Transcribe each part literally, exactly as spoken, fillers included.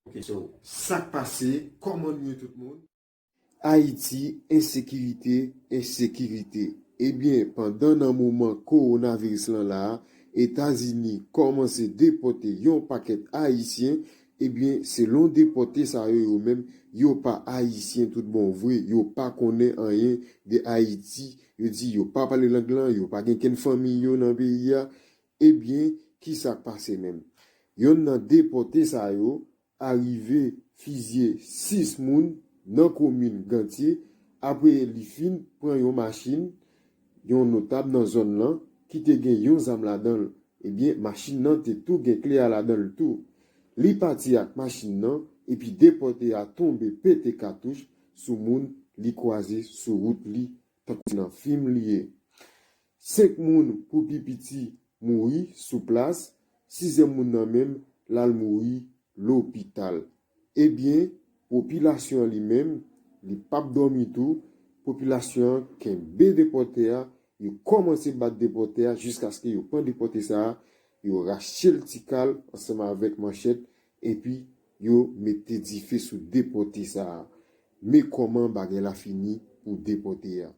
Ok, so, sa k pase? Kòman nou ye tout moun? Ayiti, ensekirite, ensekirite. Ebyen, pandan nan moman kowonaviris lan la a, Etazini kòmanse depòte yon pakèt Ayisyen, ebyen, selon depòte sa yo, yo menm, yo pa Ayisyen tout bon vre, yo pa konnen anyen de Ayiti, yo di yo pa pale lang lan, yo pa gen kenn fanmi yo nan peyi a. Ebyen, ki sa k pase menm? Yonn nan depòte sa yo arive fizye sis moun nan komin Gantye, apre li fin pran yon machin yon notab nan zòn lan ki te gen yon zam ladan l. Ebyen, machin nan te tou gen kle a ladan l tou. Li pati ak machin nan, epi depòte a tonbe pete katouch sou moun li kwaze sou wout li, tankou se nan fim li ye. Senk moun pou pi piti mouri sou plas, sizyèm moun nan menm l al mouri lopital. Ebyen, popilasyon an li menm, li p ap dòmi tou, popilasyon an kenbe depòte a, yo kòmanse bat depòte a jiskaske yo pran depòte sa a, yo rache l ti kal ansanm avèk manchèt, epi yo mete dife sou depòte sa a. Men kòman bagay la fini pou depòte a.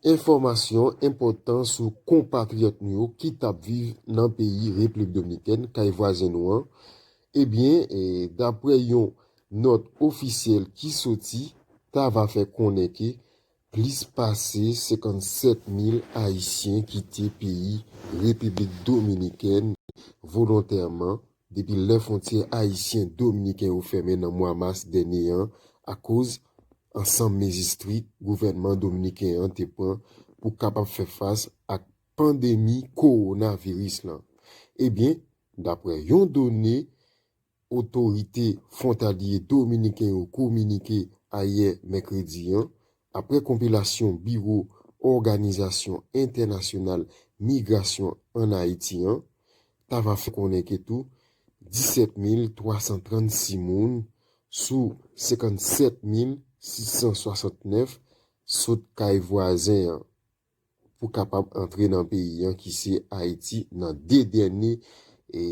Enfòmasyon enpòtan sou konpatriyòt nou yo ki t ap viv nan peyi Repiblik Dominikèn, kay vwazen nou an. Ebyen, e, daprè yon nòt ofisyèl ki soti, ta va fè konnen ke plis pase senkannsèt mil Ayisyen kite peyi Repiblik Dominikèn volontèman depi lè fwontyè ayisyen dominiken yo fèmen nan mwa mas dènye an, akoz ansanm mezi strik gouvènman dominiken an te pran pou kapab fè fas ak pandemi kowonaviris lan. Ebyen, daprè yon done otorite fwontalye dominiken yo kominike ayè mèkredi an, apre konpilasyon biwo Òganizasyon Entènasyonal Migrasyon ann Ayiti an, ta va fè konnen ke tou disèt mil twa san trannsis moun sou senkannsèt mil sis san swasantnèf sot kay vwazen an pou kapab antre nan peyi an ki se Ayiti nan de dènye, e,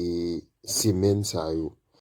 semèn sa yo.